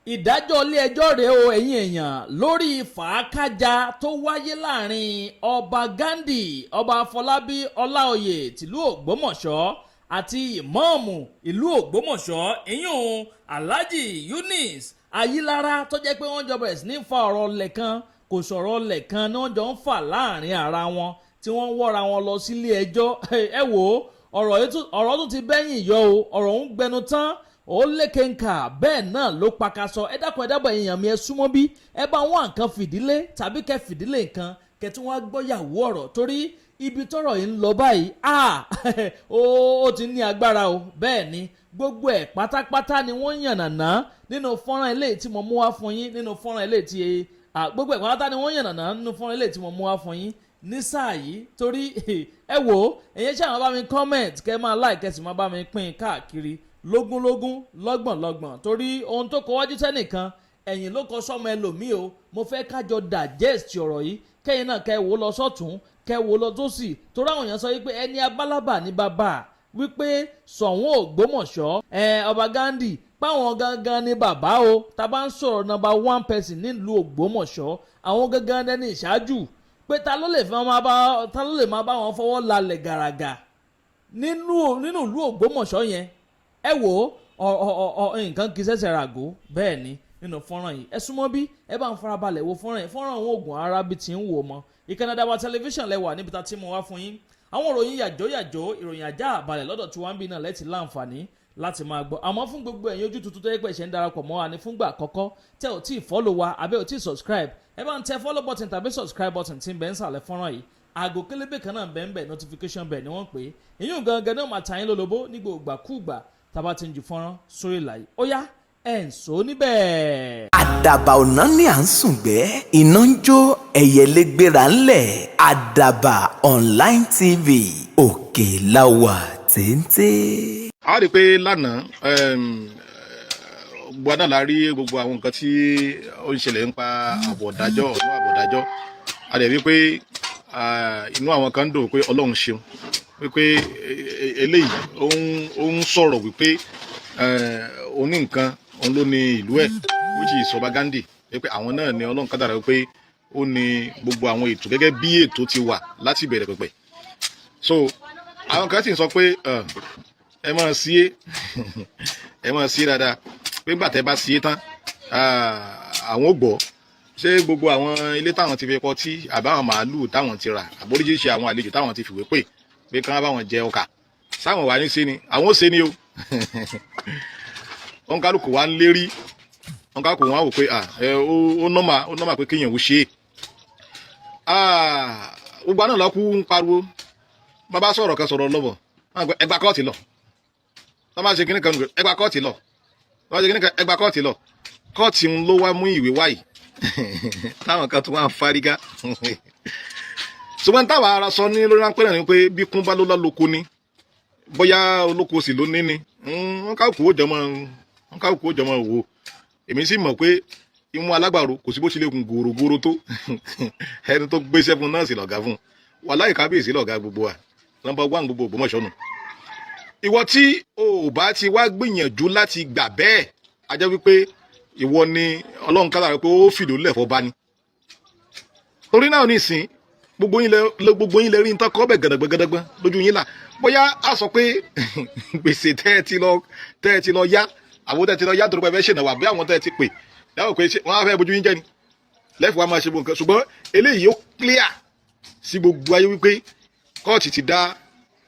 Ìdájọ́ ilé-ẹjọ́ rèé o, ẹ̀yin èèyàn, lórí fàákájà tó wáyé láàrin Ọba Ghandi, Ọba Afọlábí Ọláòyè tìlú Ògbómọ̀ṣọ́, àti ìmọ̀ọ́mù ìlú Ògbómọ̀ṣọ́, ìyún Alhaji Yunus Ayilara, tó jẹ́ pé wọ́n jọ bẹ̀rẹ̀ sí ní fa ọ̀rọ̀ lẹ̀kan kò sọ̀rọ̀ lẹ̀kan ni wọ́n jọ ń fà láàrin ara wọn, tí wọ́n ń wọ́ra wọn lọ sílé ẹjọ́. Ẹ wò ó, ọ̀rọ̀ tún ti bẹ́yìn yọ o. Ọ̀rọ̀ ń gbẹnu tán, ó lékenkà, bẹ́ẹ̀ náà ló pakasọ. Ẹ dákun, ẹ dábọ̀, èèyàn mi, ẹ súnmọ́ bí ẹ bá wọn nǹkan fìdílé tàbí kẹ fìdílé nǹkan kẹ tí wọ́n á gbọ́yàwó ọ̀rọ̀, torí ibi tọ́rọ̀ yìí ń lọ báyìí, ó ti ní agbára o. Bẹ́ẹ̀ ni gbogbo ẹ̀ pátápátá ni wọ́n yànnàná nínú fọ́nrán eléyìí tí mo mú wá fún yín, nínú fọ́nrán eléyìí tí gbogbo ẹ̀ pátá ni wọ́n yànnàná nínú fọ́nrán eléyìí tí mo mú wá fún yín ní sáà yìí. Torí ẹ wò ó, ẹ̀yin ṣáà máa bá mi comment, kẹ́ máa like, kẹ́ sì máa bá mi pín káàkiri lógúnlógún, lọ́gbọ̀nlọ́gbọ̀n, torí ohun tó kọ wájú sẹ́nìkan, ẹ̀yìn ló kọ sọ́mọ ẹlòmíì o. Mo fẹ́ kájọ digest ọ̀rọ̀ yìí, kẹ́yìn náà kẹ́ wò lọ sọ́tún, kẹ́ wò lọ sósì, torí àwọn èèyàn sọ wípé ẹni abálábà ní bàbá, wípé Ṣọ̀ún Ògbómọ̀ṣọ́, ẹ Ọba Ghandi, páwọn gangan ní bàbá o. Tá a bá ń sọ̀rọ̀ number one person nílùú Ògbómọ̀ṣọ́, àwọn gangan ẹni ìṣáájú, pé ta ló lè máa bá wọn fọwọ́ lálẹ̀ gàràgà nínú ìlú Ògbómọ̀ṣọ́ yẹn? Ẹ wò ó, ọ nǹkan kì í ṣẹ̀ṣẹ̀ ràgó. Bẹ́ẹ̀ ni nínú fọ́nrán yìí, ẹ súnmọ́ bí ẹ bá ń farabalẹ̀ wo fọ́nrán yìí. Fọ́nrán òun oògùn ara bí ti ń wò mọ́. Ìkànnì Àdàbà Tẹlifíṣàn lẹ́wà níbi tá a ti mú wá fún yín àwọn ìròyìn yàjó yàjó, ìròyìn ajá àbálẹ̀ lọ́dọ̀ tí wọ́n ń bí náà lẹ́tì láǹfààní láti máa gbọ́. Àmọ́ fún gbogbo ẹ̀yin ojú tuntun tó yẹ pé ṣe ń darapọ̀ mọ́ wa ní fúngbà àkọ́kọ́, tẹ́ ò tí ì follow wa àbẹ́ ò tí ì subscribe, ẹ bá ń tẹ follow button tàbí subscribe button tí ń bẹ ń sàlẹ̀ fọ́nrán yìí. Aago kélébé kan náà bẹ́ẹ̀ bẹ́ẹ̀, notification bell ni wọ́n pè é. Èyí gangan náà máa ta yín lólobó ní gbogbo ìgbàkúùgbà tá a bá ti ń ju fọ́nrán sórí ìlà yìí. Ó yá, ẹ̀ ń sọ níbẹ̀. Àdàbà ọ̀nà ní à ń sùn gbẹ́, iná ń jó, ẹyẹlé gbéra ńlẹ̀. Àdàbà Online TV, òkè láwà téńté. A rí i pé lánàá, gbogbo àná la rí gbogbo àwọn nǹkan tí ó ń ṣẹlẹ̀ nípa àbọ̀dájọ́, ọ̀nà àbọ̀dájọ́. A dẹ̀ rí i pé inú àwọn kan ń dùn pé Ọlọ́run ṣeun, wípé eléyìí ó ń sọ̀rọ̀ wípé oní nǹkan òun ló ní ìlú ẹ̀, which is Ọba Ghandi, wípé àwọn náà ni Ọlọ́run kádàrá wípé ó ní gbogbo àwọn ètò gẹ́gẹ́ bí ètò ti wà láti ìbẹ̀rẹ̀ pẹ̀pẹ̀. So àwọn kan sì ń sọ pé ẹ máa sí é, ẹ máa sí dáadáa, pé nígbà tẹ́ bá sí é tán, àwọn ò gbọ́. Ṣé gbogbo àwọn ilé táwọn ti fi pọtí, àbáwọn màálùú táwọn ti rà, àbóríṣiríṣi àwọn àlejò táwọn ti fìwé pè pé kí wọ́n bá wọn jẹ ọkà, sáwọn wà ní sí ni àwọn ò ṣe ni o? Wọn kálukú wa ń lérí, wọn kálukú wọn wò pé ó normal, ó normal pé kéèyàn ò ṣe é. Gbogbo àná lọ́kú ń pariwo, bàbá sọ̀rọ̀ kan sọ̀rọ̀ lọ́bọ̀, ẹgbà kóòtù lọ, wọ́n máa ṣe kíní kan, ẹgbà kóòtù lọ, wọ́n máa ṣe kíní kan, ẹgbà kóòtù lọ. Kóòtù ń ló wá mú ìwé wáyìí táwọn kan tún wá ń fárígá. Ṣùgbọ́n táwa ara sọ ní lórí ráńpẹ́ náà ni pé bí kún bá ló lálóko ni, bóyá olóko sì ló ní ni, wọ́n ká kó jọmọ wò. Èmi sì mọ̀ pé imú alágbàro kò sí bó ṣe lè kún gòrògòrò tó, ẹni tó gbéṣẹ́ fún náà sì lọ̀gá fún. Wàláhì, kábíyèsí lọ̀gá gbogbo wa, number one gbogbo Ògbómọ̀ṣọ́ nù. Ìwọ tí o ò bá ti wá gbìyànjú láti gbà bẹ́ẹ̀, a jẹ́ wípé ìwọ ni Ọlọ́run kádàrá pé ó fìdó lẹ̀fọ́ bá ní. Torí náà nísìn, gbogbo yín lẹ rí nǹkan kọ́ bẹ̀ gàdàgbẹ́ gàdàgbẹ́ lójú yín là. Bóyá a sọ pé gbèsè tẹ́ ẹ ti lọ yá, àwọn tẹ́ ẹ ti lọ yá torí pé ẹ fẹ́ ṣènáwó, àbí àwọn tẹ́ ẹ ti pè dáwọ́ pé wọ́n á fẹ́ bójú yín jẹ́ ni lẹ́fù wa máa ṣe gbogbo nǹkan. Ṣùgbọ́n eléyìí, ó clear sí gbogbo ayé wípé kóòtù ti dá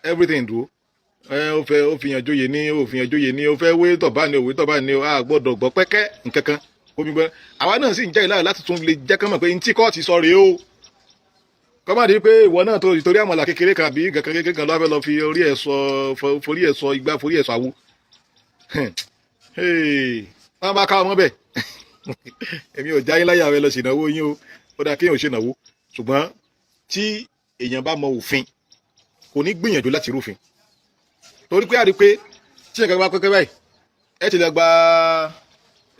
everything dúró. Ẹ ó fẹ́ ó fi hàn jóye ní, ó fi hàn jóye ní, ó fẹ́ wé tọ̀bá ní, òwe tọ̀bá ní, a gbọ́dọ̀ gbọ́ pẹ́kẹ́ nǹkankan omi gbọ́. Àwa náà sì ń jẹ́ ìlànà láti tún lè jẹ́ kán mọ̀ pé ntí kóòtù sọ rèé o. Kọ́mọ̀dé pé ìwọ náà tó ìtorí àmàlà kékeré kan àbí kankan kékeré kan lọ́wọ́ fẹ́ lọ fi orí ẹ̀ sọ, forí ẹ̀ sọ igbá, forí ẹ̀ sọ àwo. Wọ́n bá ká ọmọ bẹ́ẹ̀, èmi ò jáyé láyà rẹ lọ ṣènáwó yín o. Ó dáa kéèyàn ṣènáwó, ṣùgbọ́n tí èèyàn bá mọ òfin, kò ní gbìyànjú láti rúfin, torí pé a rí pé tí nǹkan bá pẹ́pẹ́ báyìí, ẹ ti lọ gba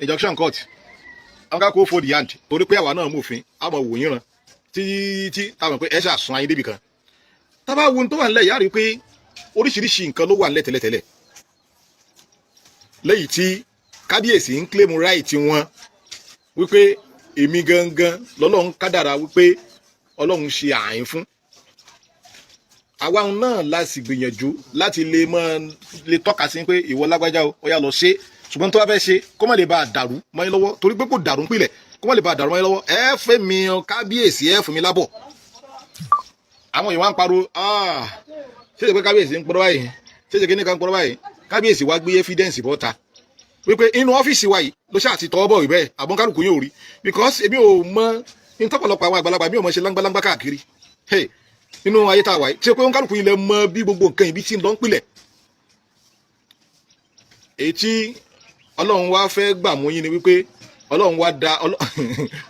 injunction court, àwọn ká kó fold hand, torí pé àwa náà mú òfin, a mọ̀ wò yín ràn tí tí táwọn pé ẹ ṣàsun ayé débi kan. Tá bá wo ohun tó wà nílẹ̀ yìí, á rí i pé oríṣiríṣi nǹkan ló wà nílẹ̀ tẹ́lẹ̀tẹ́lẹ̀ lẹ́yìn tí Kábíyèsí ń claim right wọn wípé èmi gangan lọ́lọ́run kádàrá, wípé Ọlọ́run ṣe àyín fún àwa náà la sì gbìyànjú láti lè mọ lè tọ́ka sí pé ìwọ lágbájá o, ó yá, lọ ṣe. Ṣùgbọ́n tó bá fẹ́ ṣe, kó má lè bá a dàrú mọ́ yín lọ́wọ́, torí pé kò dàrú ń pilẹ̀, kó má lè bá a dàrú mọ́ yín lọ́wọ́, ẹ fẹ́ mi kábíyèsí, ẹ fún mi lábọ̀. Àwọn èèyàn wá ń pariwo, ṣé ṣe pé kábíyèsí ń pọ́nrọ́ báyìí? Ṣé ṣe kíní kan ń pọ́nrọ́ báyìí? Kábíyèsí wá gbé evidence bọ́ta wípé inú ọ́fíìsì wa yìí ló ṣáà ti tọwọ́ bọ̀ wí bẹ́ẹ̀. Àbọ̀nkálukú yóò rí, because èmi ò mọ ní tọ́pọ̀lọpọ̀ àwọn àgbàlagbà mi ò mọ ṣe láńgbáláńgbá káàkiri nínú ayé tá a wà yìí, tí ó pé òǹkálukú yìí lẹ mọ bí gbogbo nǹkan ibi tí ń lọ ń pilẹ̀. Èyí tí Ọlọ́run wá fẹ́ gbà mú yín ni wípé Ọlọ́run wá da,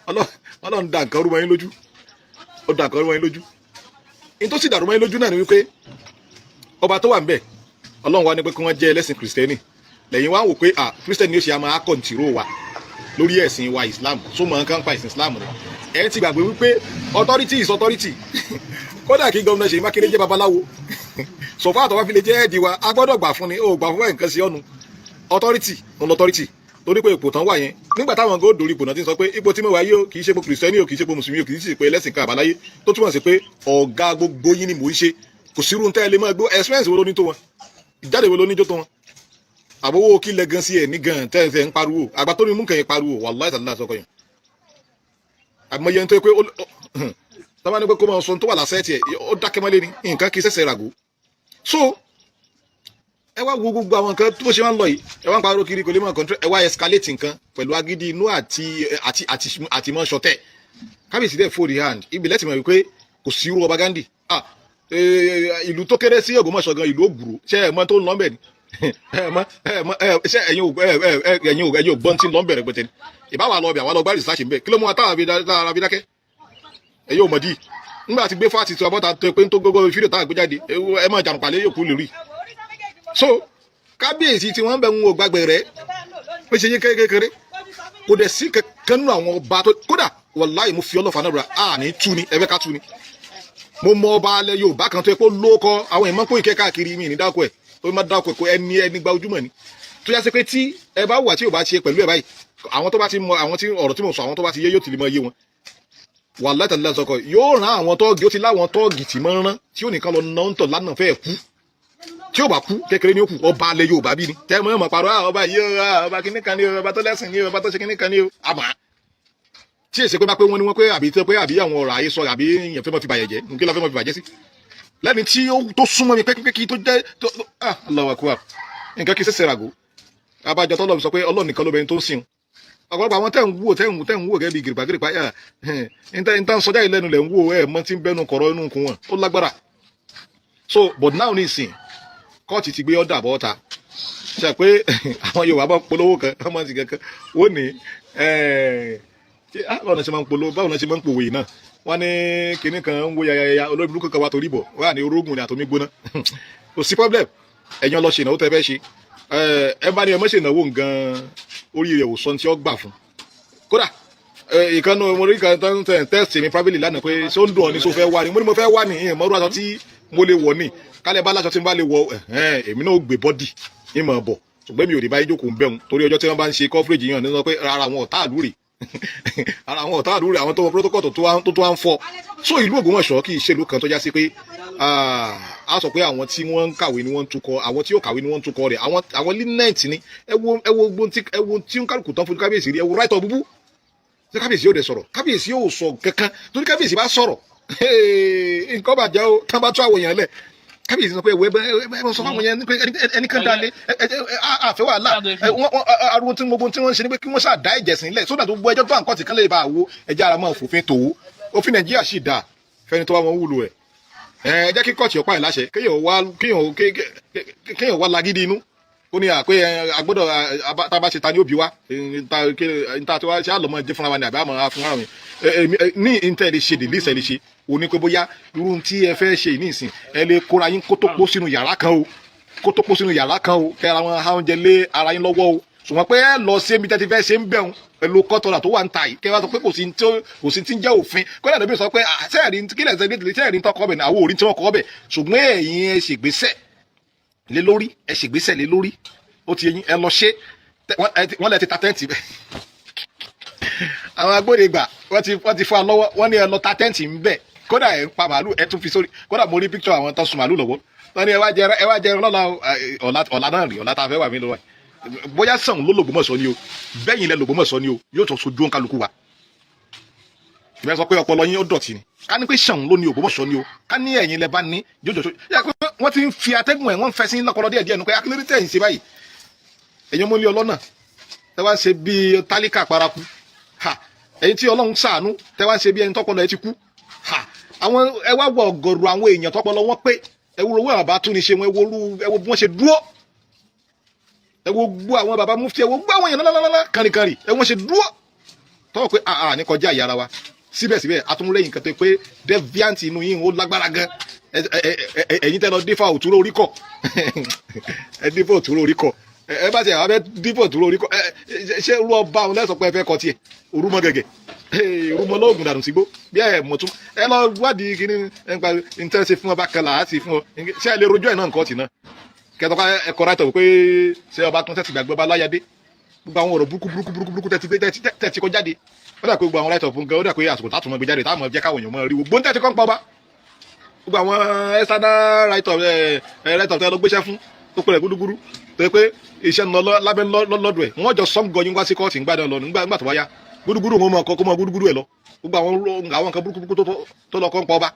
Ọlọ́run da nǹkan rú mọ́ yín lójú, ó da nǹkan rú mọ́ yín lójú. Ní tó sì dàrú mọ́ yín lójú náà ni wípé ọba tó wà ń bẹ̀, Ọlọ́run wá ní pé kí wọ́n jẹ́ ẹlẹ́sìn Kìrìsìtẹ́nì. Lẹ́yìn wá wò pé, ah, Kìrìsìtẹ́nì yóò ṣe àmọ́ akọ̀ǹtìró wa lórí ẹ̀sìn wa Islam, tó mọ̀ nǹkan pa ẹ̀sìn Islam ni. Ẹ ti gbàgbé wípé authority is authority. Kódà kí gómìnà Ṣèyí Mákindé jẹ́ babaláwo, sọ̀fọ́ àtọ́wá fi lè jẹ́ ẹ̀dì wa, a gbọ́dọ̀ gbà fún ni. Ó gbà fún ẹ̀, nǹkan sí ọ̀nù. Authority ń lọ authority, torí pé ipò tán wà yẹn, nígbà táwọn gò dórí ipò náà ti sọ pé ipò tí mo wà yìí o, kì í ṣe ipò Kìrìsìtẹ́nì o, kì í ṣe ipò Mùsùlùmí o, kì í ṣe ipò ẹlẹ́sìn kan àbáláyé, tó túmọ̀ sí pé ọ̀gá gbogbo yín ni mò ń ṣe. Kò sírú tẹ́ ẹ lè máa gbọ́. Experience wo ló ní tó wọn? Ìjáde wo ló ní jó tó wọn? Àbówó kí lẹ gan sí ẹ ní gan tẹ́ ẹ ń pariwo? Àgbà tó ní mú kẹ́yìn pariwo, wàláhì tàlá sọkọ yẹn, àmọye ẹni tó yẹ pé tọ́ba ní pé kó máa sọ tó wà lásẹ̀ tiẹ̀, ó dákẹ́ mọ́lé ni nǹkan kì í ṣẹ̀ṣẹ̀ ràgó. So ẹ wá wo gbogbo àwọn nǹkan tó ṣe máa ń lọ yìí, ẹ wá ń pariwo kiri, kò lè mọ̀ control. Ẹ wá escalate nǹkan pẹ̀lú agídí inú àti mọ́ ṣọtẹ̀. Kábíyèsí dẹ̀ fold hand ibi lẹ́tì mọ̀ wípé kò sí irú ọba Gandhi. Ah, ìlú tó kéré sí Ògbómọ̀ṣọ́ gan, ìlú Ògbùrò, ṣé ẹ mọ̀ tó ń lọ bẹ̀ ni? Ẹ mọ̀, ẹ mọ̀, ẹ ṣé ẹ̀yin ò gbọ́n tí ń lọ bẹ̀ rẹpẹtẹ ni? Ìbáwá lọ bẹ̀, àwa lọ gbá research ń bẹ̀. Kí ló mú wa táwa fi dákẹ́? Ẹ̀yin ò mọ̀ dí nígbà tí gbé fáàtì tí abọ́ta tó pé tó gbogbo fídíò táwọn gbé jáde, ẹ mọ̀ jàǹpàlẹ́ yòókù lè rí. So kábíyèsí tí wọ́n bẹ̀ ń wò gbàgbé rẹ̀ ó ṣe yé kékeré, kò dẹ̀ sí kankan nínú àwọn ọba tó kódà. Wàláì, mo fi ọlọ́fà náà rà á ní tú ni, ẹ fẹ́ ká tú ni. Mo mọ ọba alẹ́ Yorùbá kan tó yẹ kó lóko, àwọn èèyàn kó ìkẹ́ káàkiri, mi ní dáko ẹ̀ tó má dáko ẹ̀, kó ẹni ẹni gba ojúmọ̀ ni, tó yá sí pé tí ẹ bá wà tí ò bá ṣe pẹ̀lú ẹ̀ báyìí, àwọn tó bá ti mọ àwọn tí ọ̀rọ̀ tí mo sọ, àwọn tó bá ti yé, yóò ti lè mọ iye wọn. Wàláì tàlẹ́ sọkọ yóò rán àwọn tọ́ọ̀gì, ó ti láwọn tọ́ọ̀gì tí mọ́ ń rán tí ó nìkan lọ ná ń tọ̀ lánàá fẹ́ẹ̀ kú. Tí ó bá kú kékeré ní ó kù. Ọba alẹ́ Yorùbá bí ni tẹ́ mọ́ ẹ̀ parọ́, ọba yìí, ọba kìíní kan ní, ọba tó lẹ́sìn ní, ọba tó ṣe kìíní kan ní. Àmọ́ tí èsì pé bá pé wọ́n ní wọ́n pé àbí tó pé àbí àwọn ọ̀rọ̀ ayé sọ àbí èèyàn fẹ́ mọ́ fi bàyẹ̀ jẹ́, nkí la fẹ́ mọ́ fi bàjẹ́ sí lẹ́ni tí ó tó súnmọ́ mi pẹ́kípẹ́kí tó jẹ́ tó. Ah, Allahu Akbar, nǹkan kí sẹ́sẹ̀ ràgó. Abájọ tọ́lọ́ sọ pé Ọlọ́run nìkan ló bẹni tó ń sìn. Ọ̀pọ̀lọpọ̀ àwọn tẹ́ ń wò, tẹ́ ń wò gẹ́gẹ́ bí gìrìpá gìrìpá ẹ̀ ń tán sọjá ìlẹ́nu lẹ̀ ń wò, ẹ̀ mọ́ tí ń bẹ́nu kọ̀rọ̀ inú kun wọn, ó lágbára. So but now nísìn, kóòtù ti gbé ọ̀dà bọ́ta ṣe pé àwọn Yorùbá bá polówó kan, wọ́n máa ń sì kankan, wọ́n ní báwo ni ṣe máa ń polówó, báwo ni ṣe máa ń pòwe náà? Wọ́n ní kinní kan ń wo yayaya, olórí burúkú kan wá torí bọ̀ wọ́n à ní orógùn ní àtòmí gbóná. Kò sí problem, ẹ̀yin lọ ṣe ìnáwó tẹ́ fẹ́ ṣe. Ẹ bá ní ẹ mọ́ ṣe ìnáwó nǹkan, orí rẹ̀ ò sọ tí ó gbà fún. Kódà ìkànnì mo rí kan tó ń tẹ̀ tẹ́sì mi privately lánàá pé ṣé ó ń dùn ọ́ ní, ṣó fẹ́ wá ni? Mo ní mo fẹ́ wá ní ìmọ̀rú aṣọ tí mo lè wọ̀ ní kálẹ̀ bá láṣọ tí mo bá lè wọ̀. Èmi náà ó gbé body ìmọ̀ bọ̀, ṣùgbọ́n mi ò ní bá yín jókòó ń bẹ̀rùn, torí ọjọ́ tí wọ́n bá ń ṣe coverage yẹn ní sọ pé ara àwọn ọ̀tá àlú rè, ara àwọn ọ̀tá àlú rè, àwọn tó wọ protocol tó tó wá ń fọ́. So ìlú Ògbómọ̀ṣọ́ kì í ṣe ìlú kan tó já sí pé a sọ pé àwọn tí wọ́n ń kàwé ni wọ́n ń tukọ̀, àwọn tí yóò kàwé ni wọ́n ń tukọ̀ rẹ̀. Àwọn lenient ni. Ẹ wo tí ń kálukú tán fún kábíyèsí rí, ẹ wo right of búbú ṣé kábíyèsí yóò dẹ̀ sọ̀rọ̀? Kábíyèsí yóò sọ kankan, torí kábíyèsí bá sọ̀rọ̀, nǹkan bàjẹ́ o. Tán bá tó àwọn èèyàn lẹ̀, kábíyèsí sọ pé ẹwẹ ẹ sọ fáwọn yẹn pé ẹnìkan dalẹ̀ àfẹ́ wàhálà. Ariwo tí gbogbo tí wọ́n ń ṣe ni pé kí wọ́n ṣáà dá ẹ̀jẹ̀ sílẹ̀ sódà tó gbọ́ ẹjọ́ tó à ń kọ́ ti kán lè bá wo ẹjẹ́ ara máa fòfin tò ó. Òfin Nàìjíríà sì dáa fẹ́ni tó bá wọn wúlò ẹ̀. Ẹ jẹ́ kí kóòtù ọ̀pá ẹ̀ láṣẹ, kéèyàn wá lagídí inú, ó ní àpé agbọ́dọ̀ tá a bá ṣe ta ni ó bí wa níta tí wá ṣe àlọ́mọ jẹ́ fúnra wa ni àbí àmọ́ fúnra mi ní ìntẹ́ lè ṣe dèlí ìṣẹ́ lè ṣe òní pé bóyá irú tí ẹ fẹ́ ṣe ní ìsìn, ẹ lè kóra yín kó tó pọ̀ sínú yàrá kan o, kó tó pọ̀ sínú yàrá kan o, kẹ́ ara wọn há oúnjẹ lé ara yín lọ́wọ́ o. Ṣùgbọ́n pé ẹ lọ sí ibi tẹ́tí fẹ́ ṣe ń bẹ̀rùn pẹ̀lú kọ́tọ̀rà tó wà ń ta yìí, kẹ́ wá sọ pé kò sí tí ń jẹ́ òfin. Kódà lóbi sọ pé sẹ́ẹ̀rì kílẹ̀ sẹ́ẹ̀rì ń tọkọ bẹ̀ ní àwọn òrí tí wọ́n kọ́ bẹ̀. Ṣùgbọ́n ẹ̀yin ẹ ṣègbésẹ̀ lé lórí, ẹ ṣègbésẹ̀ lé lórí, ó ti yẹn, ẹ lọ ṣe. Wọ́n lẹ ti ta tent bẹ́ẹ̀. Àwọn agbódegbà wọ́n ti fún wa lọ́wọ́. Wọ́n ní ẹ lọ ta tent ń bẹ̀. Kódà ẹ̀ ń pa màálù, ẹ tún fi sórí. Kódà mo rí picture àwọn tó sun màálù lọ́wọ́. Wọ́n ní ẹ wá jẹ lọ́la o. Ọ̀la ọ̀la náà rí ọ̀la tá a fẹ́ wà mí lọ́wọ́ yìí. Bóyá Ṣọ̀ún ló l'Ògbómọ̀ṣọ́ ni o, bẹ́yìn lẹ l'Ògbómọ̀ṣọ́ ni o, yóò tún sojú òǹkálukú wa. Ìbẹ́ sọ pé ọpọlọ yín ó dọ̀tí ni. Ká ní pé Ṣọ̀ún ló ní Ògbómọ̀ṣọ́ ni o, ká ní ẹ̀yin lẹ bá ní yóò jọ yẹ pé wọ́n ti ń fi atẹ́gùn ẹ̀, wọ́n ń fẹ́ sí lọ́pọlọ díẹ̀ díẹ̀ nu pé akílódé tẹ̀ ń ṣe báyìí. Ẹ̀yin ọmọ ilé ọlọ́nà tẹ́ wá ń ṣe bíi tálíkà paraku ha, ẹ̀yin tí Ọlọ́run ṣàánú tẹ́ wá ń ṣe bí ẹni tọ́pọlọ ẹ ti kú ha. Àwọn ẹ wá wọ ọ̀gọ̀rọ̀ àwọn èèyàn tọ́pọlọ wọn pé ẹ wo owó àbá tún ní ṣe wọn, ẹ wo bí wọ́n ṣe dúró, ẹ wo gbọ́ àwọn baba mufti, ẹ wo gbọ́ àwọn èèyàn lálálálá kànrìnkànrì, ẹ wọ́n ṣe dúró tọ́wọ́ pé àà ní kọjá ìyára wa. Síbẹ̀síbẹ̀, atúnrẹ́yìn kan tó pé deviant inú yín ó lágbára gan. Ẹ̀yin tẹ́ lọ dífà òtúrò orí kọ̀, ẹ dífà òtúrò orí kọ̀, ẹ bá ti àwọn abẹ dífà òtúrò orí kọ̀. Ẹ ṣé irú ọba òun lẹ́sọ̀ pé ẹ fẹ́ kọ tiẹ̀ orúmọ gẹ̀gẹ̀, orúmọ lóògùn dànù sígbó bí ẹ mọ̀ tún ẹ lọ wádìí kíní nípa ìtẹ́sí fún ọba kan là á sì fún ọ. Ṣé ẹ lè rojọ́ ẹ̀ náà nǹkan ọ̀tì náà kẹtọ́ ká ẹ kọ́ ráìtọ̀ pé ṣé ọba kan tẹ̀sí gbàgbé ọba láyàdé? Gbogbo àwọn ọ̀rọ̀ burúkú burúkú burúkú burúkú tẹ́tí tẹ́tí kọ́ jáde, ó dà pé gbogbo àwọn ráìtọ̀ fún gan, ó dà pé àsìkò tá àtúmọ̀ gbé jáde táwọn jẹ́ káwọn èèyàn mọ̀ rí gbogbo tẹ́tí kọ́ ń pa ọba. Gbogbo àwọn external write-up ẹ write-up tẹ́ lọ gbéṣẹ́ fún tó pẹ̀lẹ́ gúdúgúdú tó yẹ pé iṣẹ́ ń lọ lábẹ́ lọ́dọ̀ ẹ̀, wọ́n jọ sọ́ngọ yín wá sí kóòtù ńgbà náà lọ nígbà tó wáyá gúdúgúdú wọn mọ̀ kọ́ kó mọ gúdúgúdú ẹ̀ lọ. Gbogbo àwọn nǹkan burúkú burúkú tó lọ kọ́ ń pa ọba,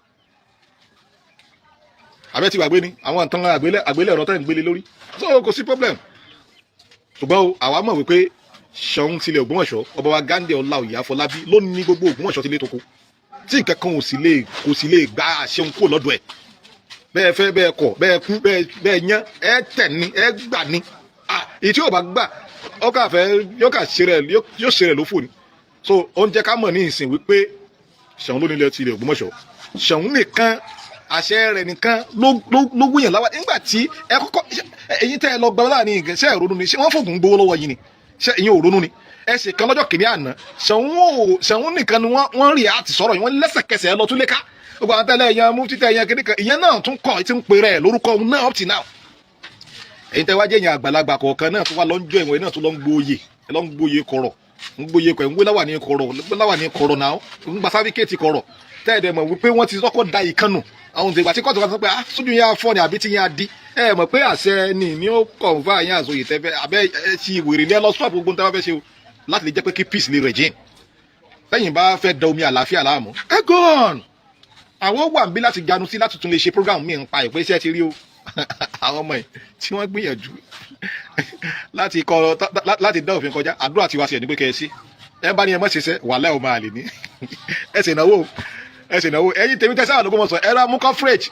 àbẹ́ ti gbàgbé ni àwọn nǹkan àgbélẹ̀ ọ̀rọ̀ tẹ́ ń gbélé lórí, so kò sí problem. Ṣùgbọ́n o, àwa mọ̀ wípé Ṣọ̀ún tilẹ̀ Ògbómọ̀ṣọ́, ọba wa Ghandi Ọláoyè Àfọlábí ló ní gbogbo Ògbómọ̀ṣọ́ tilé toko, tí nǹkan kan ò sì lè kò sì lè gba àṣẹun kúrò lọ́dọ̀ ẹ̀. Bẹ́ẹ̀ fẹ́ bẹ́ẹ̀ kọ̀, bẹ́ẹ̀ kú bẹ́ẹ̀ yán, ẹ tẹ̀ ní ẹ gbà ní. Èyí tí yóò bá gbà, ó kà fẹ́ yóò kà ṣe rẹ̀, yóò ṣe rẹ̀ lófò ni. So ó ń jẹ́ ká mọ̀ ní ìsìn wípé Ṣọ̀ún ló nílẹ̀ tilẹ̀ Ògbómọ̀ṣọ́. Ṣọ̀ún nìkan, àṣẹ rẹ̀ nìkan ló wúyàn láwa. Nígbà tí ẹ kọ́kọ́, ẹ̀yin tẹ́ ẹ lọ gbọ́ láàrin ìgẹ̀, ṣé ẹ ronú ni? Ṣé wọ́n fògùn gbowó lọ́wọ́ yìí ni? Ṣé ẹ̀yin ò ronú ni? Ẹ ṣe kan lọ́jọ́ kìíní àná, Ṣọ̀ún nìkan ni wọ́n rí àti sọ̀rọ̀ yìí, wọ́n lẹ́sẹ̀kẹsẹ̀ ẹ lọ tún lé ká. Gbogbo àwọn tẹ́lẹ̀ ẹ̀yàn mú títẹ̀ ẹ̀yàn kìíní kan, ìyẹn náà tún kọ̀ tí ń pe rẹ̀ lórúkọ òun náà up till now. Ẹ̀yin tẹ́ wá jẹ́ èèyàn àgbàlagbà kọ̀ọ̀kan náà tó wá lọ́njọ́ ìwọ̀n náà tó lọ́ ń gbóyè, ẹ lọ́ ń gbóyè kọ̀rọ̀, ń gbóyè kọ̀, ẹ̀ ń gbé láwà ní kọ̀rọ̀, láwà ní kọ̀rọ̀ náà, ń gba sáfíkẹ́ẹ̀tì kọ̀rọ̀ tẹ́ẹ̀dẹ̀ mọ̀ wípé wọ́n ti kọ́kọ́ da ìkànnù àwọn òǹtẹ̀gbà tí kóòtù kan sọ pé ah, sójú yẹn afọ́ ni àbí tí yẹn á di. Ẹ mọ̀ pé àṣẹ ni ó kọ̀ǹfà yẹn àsòyè tẹ́fẹ́ abẹ́ ẹ ti wèrè ní ẹ lọ stop gbogbo tẹ́fẹ́ fẹ́ ṣe o láti lè jẹ́ pé kí peace lè reign. Lẹ́yìn bá fẹ́ da omi àlàáfíà láàmú, ẹ go on. Àwọn wà ń bí láti ganu sí láti tún lè ṣe program mi ń pa ìpè iṣẹ́ ti rí o. Àwọn ọmọ yìí tí wọ́n gbìyànjú láti kọ láti dá òfin kọjá, àdúrà tiwa sí ẹ̀ ní pé kẹ́ ẹ sí ẹ bá ní ẹ mọ̀ ṣiṣẹ́ wàhálà ò máa lè ní ẹ sì náwó, ẹ sì náwó. Ẹ̀yin tèmi tẹ́sán àlùkò mọ̀ sọ, ẹ ra mú coverage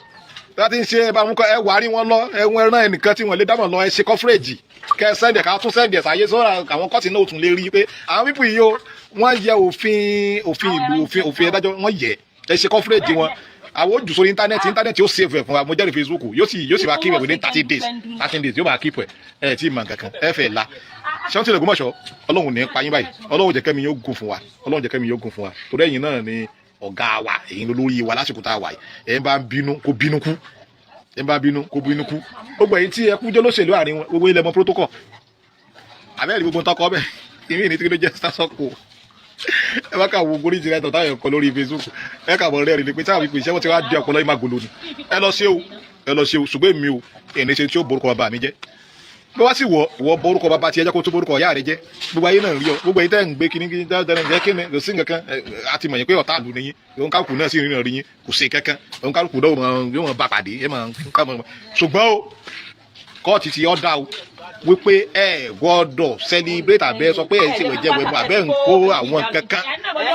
láti ń ṣe, ẹ bá mú kọ, ẹ wà rí wọn lọ, ẹ wọn rán ẹnìkan tí wọn lè dámọ̀ lọ, ẹ ṣe coverage kẹ ẹ send ẹ, ká tún send ẹ sáyé sọ́ra. Àwọn kọ́ọ̀tì náà ò tún lè rí i pé àwọn people yìí o, wọ́n yẹ òfin ìlú, òfin ẹ̀dájọ́ wọ́n yẹ. Ẹ ṣe coverage wọn, àwọn ojú sórí internet, internet yóò save ẹ̀ fún wa. Mo jẹ́rìí Facebook yóò sì máa keep ẹ̀ within 30 days, 13 days yóò máa keep ẹ̀. Ẹ̀ tí ì mọ̀ nǹkan kan, ẹ fẹ́ la Ṣé wọ́n ti lè Ògbómọ̀ṣọ́. Ọlọ́run ní pa yín báyìí. Ọlọ́run jẹ́ kẹ́mi yóò gùn fún wa, Ọlọ́run jẹ́ kẹ́mi yóò gùn fún wa, torí ẹ̀yin náà ni ọ̀gá wa, ẹ̀yin lórí wa lásìkò tá a wà yìí. Ẹ̀ bá ń bínú kó bínú kú, ẹ̀ bá bínú kó bínú kú. Gbogbo ẹ̀yin tí ẹ kú jẹ́ lóṣèlú àárín wọn, gbogbo ilẹ̀ mọ protocol àbẹ́rẹ́ gbogbo ntọ́kọ bẹ́ẹ̀ ìmí ní tí kí ló jẹ́ sásọ́kò. Ẹ bá kà wo orí ìjìnlẹ̀ tọ̀ táyọ̀ kọ lórí Facebook, ẹ kà mọ̀ rẹ́rìn ní pé táwọn ìpè iṣẹ́ wọn ti wá di ọpọlọ yìí máa gòlò ni. Ẹ lọ ṣe o, ẹ lọ ṣe o. Ṣùgbọ́n èmi o, èmi ṣe tí ó borúkọ bàbá mi jẹ́ bí wá sì wọ ìwọ borúkọ bàbá tiẹ̀ jẹ́ kó tó borúkọ ìyá rẹ jẹ́. Gbogbo ayé náà ń rí ọ. Gbogbo ayé tẹ́ ń gbé kíní kíní dáadáa jẹ́ kíní, kò sí nǹkan kan. Àti mọ̀ yín pé ọ̀tá àlù nìyín. Òun kálukú náà sì rìnrìn rí yín, kò sí nǹkan kan. Òun kálukú náà yóò mọ̀ bá pàdé ẹ mọ̀. Ṣùgbọ́n o, kóòtù ti ọ̀dà o wípé ẹ gbọ́dọ̀ celebrate àbẹ́ sọ pé ẹ ṣe wẹ̀jẹ̀wẹ̀mu àbẹ́ ń kó àwọn kankan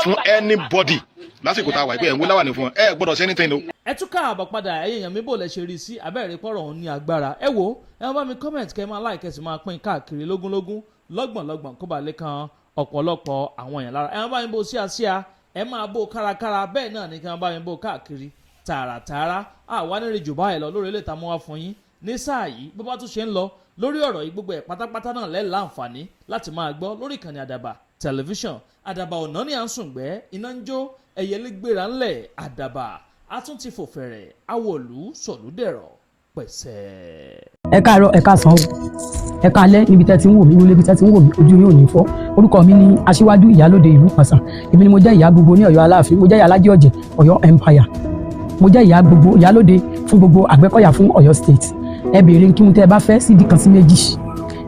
fún anybody lásìkò tá a wà pé ẹ̀ ń wé láwà ní fún wọn. Ẹ gbọ́dọ̀ ṣe anything o. Ẹ tún káàbọ̀ padà, ẹ̀yin èèyàn mi. Bò lẹ ṣe rí sí abẹ́rẹ́ pọ̀rọ̀ òun ní agbára. Ẹ wo, ẹ máa bá mi comment, kẹ́ ẹ máa like, ẹ sì máa pín káàkiri lógúnlógún, lọ́gbọ̀nlọ́gbọ̀n, kó bá lè kan ọ̀pọ̀lọpọ̀ àwọn èèyàn lára. Ẹ máa bá mi bó síasíà, ẹ máa bó kárakára, bẹ́ẹ̀ náà ní kí wọ́n bá mi bó káàkiri tààràtààrà. Àwa nírì jù báyìí lọ lórí ilé ìtààmú wa fún yín ní sáà yìí. Bó bá tún ṣe ń lọ lórí ọ̀rọ̀ yìí, gbogbo ẹ̀ pátápátá náà lẹ́ẹ̀ láǹfààní láti máa gbọ́ lórí ìkànnì Àdàbà Tẹlifíṣàn. Àdàbà ọ̀nà ní à ń sùn gbẹ́, iná ń jó, ẹyẹlé gbéra ńlẹ̀. Àdàbà a tún ti fò fẹ̀rẹ̀, awọ̀lú sọ̀lúdẹ̀rọ̀ pẹ̀sẹ̀. Ẹ káàárọ̀, ẹ káàsán o, ẹ káalẹ́ níbi tẹ́ ti ń wò mí, níbi tẹ́ ti ń wò mí, ojú yóò ní fọ́. Orúkọ mi ni Aṣíwájú Ìyálóde ìlú Pàṣà. Èmi ni mo jẹ́ ìyá gbogbo ní Ọ̀yọ́ Aláàfin, mo jẹ́ ìyá Alájẹ Ọ̀jẹ̀ Ọ̀yọ́ Empire, mo jẹ́ ìyá gbogbo, ìyálóde fún gbogbo Àgbẹ̀kọ̀yà fún Ọ̀yọ́ State. Ẹ béèrè kí n tẹ́ ẹ bá fẹ́ sídìí kan sí méjì,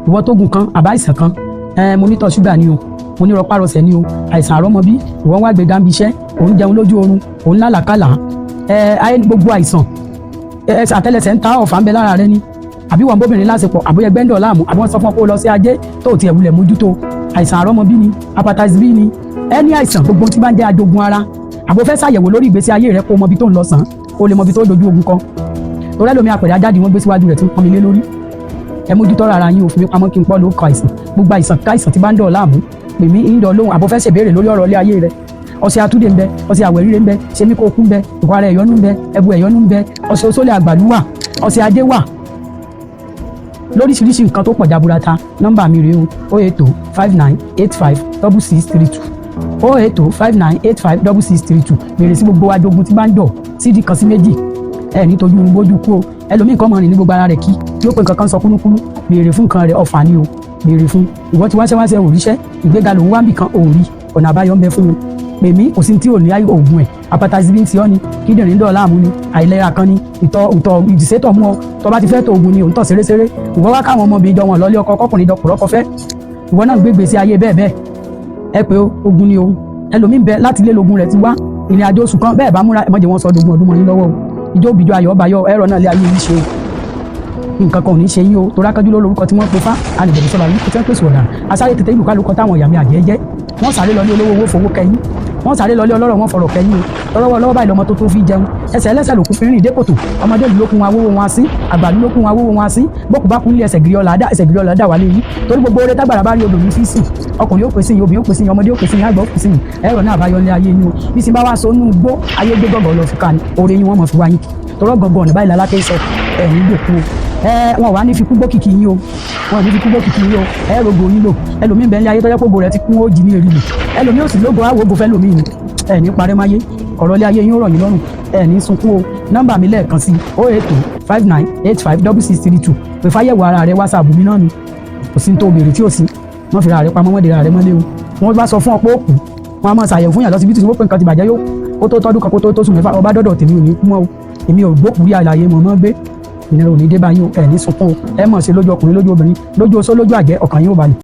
ìwọ tó gùn kan àbá àìsàn kan. Ẹ mo ní tọ̀ ṣúgà ni o, mo ní rọpárọsẹ̀ ni o, àìsàn àrọ́mọbí, ìwọ ń wá gbéga ń biṣẹ́, òun jẹun lójú oorun, òun lálàkàlà, ẹ ayé gbogbo àìsàn, ẹ àtẹ́lẹsẹ̀ ń ta, ọ̀fà ń bẹ lára rẹ ni, àbí wọn bóbìnrin lásìkò, àbí ẹgbẹ́ ń dọ̀ láàmú, àbí wọ́n sọ fún ọ pé ó lọ sí ajé tó ò tiẹ̀ wulẹ̀ mójútó, àìsàn àrọ́mọbí ni, hepatitis B ni, ẹni àìsàn gbogbo tí bá ń jẹ́ ajogun ara, àbò fẹ́ ṣàyẹ̀wò lórí ìgbésí ayé rẹ kó o mọ ibi tó ń lọ sàn, kó o lè mọ ibi tó dojú ogun kọ, torí ẹlòmí àpẹẹrẹ ajáde wọn gbé síwájú rẹ̀ tí ń pọnmi lé lórí. Ẹ mójútó ara yín o, fi mí pamọ́ kí n pọ́ ló kọ àìsàn gbogbo, àìsàn káìsàn tí bá ń dọ̀ láàmú, pè mí ń dọ̀ lóhùn. Àbò fẹ́ ṣèbéèrè lórí ọ̀rọ̀ ilé ayé rẹ, ọṣẹ atúndé ń bẹ, ọṣẹ àwẹ̀ríre ń bẹ, ṣẹmi kó kú ń bẹ, ìkwara ẹ̀yọ́nú ń bẹ, ẹbu ẹ̀yọ́nú ń bẹ, ọṣẹ oṣólẹ̀ àgbàlú wà, ọṣẹ ajé wà, lóríṣiríṣi nǹkan tó pọ̀ jaburata. Nọ́mbà mi rèé o: 08059856632, 08059856632. Bèrè sí gbogbo ajogun tí bá ń dọ̀ sídìí kan sí méjì. Ẹ nítorí ohun bójú kú o. Ẹlòmíì nǹkan mọ̀ rìn ní gbogbo ara rẹ̀ kí yóò pé nǹkan kan sọ kúnúkúnú. Béèrè fún nǹkan rẹ̀, ọ̀fà ni o béèrè fún. Ìwọ tí wáṣẹ́ wáṣẹ́ òríṣẹ́, ìgbéga lòun wá ń bì kan òòrí, ọ̀nà àbáyọ ń bẹ fún un. Pè mí, kò sí tí ò ní oògùn ẹ̀. Hepatitis B ń ti ọ́ ni, kíndìnrín dọ̀ láàmú ni, àìlera kan ni, ìtọ̀ ìtọ̀ ìdìsétọ̀ mú ọ, tó bá ti fẹ́ tó oògùn ni òun tọ̀ ṣeréṣeré. Ìwọ wá káwọn ọmọbìnrin jọ wọn lọ́lé ọkọ, kọkùnrin jọ kùrọ́kọ fẹ́, ìwọ náà gbé gbèsè ayé bẹ́ẹ̀ bẹ́ẹ̀. Ẹ pé ogun ni o. Ẹlòmíín bẹ láti ilé lógun rẹ̀ ti wá, ìrìn àjò oṣù kan bẹ́ẹ̀ bá múra, ẹ má jẹ́ wọ́n sọ dogun ọdún mọ́ yín lọ́wọ́ o. Ìjọ òbíjọ ayọ̀ ọba yọ ẹ̀rọ náà lé ayé yìí ṣe o. Nǹkan kan ò ní ṣe yín o, torí akájú ló lórúkọ tí wọ́n pe fá alìbẹ̀rẹ̀ sọ̀rọ̀ àlùkò tí wọ́n pèsè ọ̀daràn asáré tètè ìlú kálukọ táwọn ìyàmí àjẹ́ jẹ́. Wọ́n sáré lọ ní olówó, owó fowó kẹyìn, wọ́n sáré lọ lé ọlọ́rọ̀, wọ́n fọ̀rọ̀ kẹyìn o. Lọ́wọ́ lọ́wọ́ báyìí lọmọ tó tó fi jẹun, ẹsẹ̀ ẹlẹ́sẹ̀ lòkú fi rìn dé kòtò. Ọmọdé ìlú lókun awówó wọn sí, àgbàlú lókun awówó wọn sí, bókù bá kún lé ẹsẹ̀ gírí ọ̀là dá, ẹsẹ̀ gírí ọ̀là dá wà léyìí. Torí gbogbo oore tágbàrà bá rí, odò ní fíìsì. Ọkùnrin ó pèsè yín, obìnrin ó pèsè yín, ọmọdé ó pèsè yín, àgbà ó pèsè yín, ẹ̀rọ náà àbáyọ ní ayé yín o. Bí sin bá wá so nú gbó ayé gbé gọ̀gọ̀ lọ fi ká ni oore yín wọ́n mọ̀ fi wá yín kì torọ́ gọ̀gọ̀ ọ̀nà báyìí lálákẹ́ sọ ẹ̀ ní gbòkú o. Ẹ wọn wà ní fi kú gbókìkì yín o, wọn ní fi kú gbókìkì yín o. Ẹ rogo yín lò. Ẹlòmíín bẹ́ẹ̀ ní ayé tọ́jọ́ pògo rẹ ti kún ó jì ní èrì lò, ẹlòmíín ò sì lógo àwògo fẹ́ lòmíín ni. Ẹ ní parẹ́ máyé, ọ̀rọ̀ ilé ayé yín ó rọ̀ yín lọ́rùn, ẹ ní sunkún o. Nọ́mbà mi lẹ́ẹ̀kan sí: 08059856632. Pè fáyẹ̀wò ara rẹ, WhatsApp mi náà ni. Kò sí ní tó béèrè tí ò sí. Wọ́n fi ra rẹ pamọ́, wọ́n dèrà rẹ mọ́lé o. Wọ́n bá sọ fún ọ pé ó kù, wọ́n á máa ṣàyẹ̀wò fún yàn lọ́sibítù tí wọ́n pè nǹkan ti bàjẹ́, yóò kó tó tọ́dún kan, kó tó tó sùn 6. Ọba dọ́dọ̀ tèmi ò ní kú mọ́ o. Èmi ò gbókùú rí àlàyé mọ̀ mọ́ gbé ìnira ò ní dé báyìí o. Ẹ̀ ní sunkún o. Ẹ mọ̀ sí lójú ọkùnrin, lójú obìnrin, lójú oṣó, lójú àjẹ́, ọkàn yín ò balẹ̀.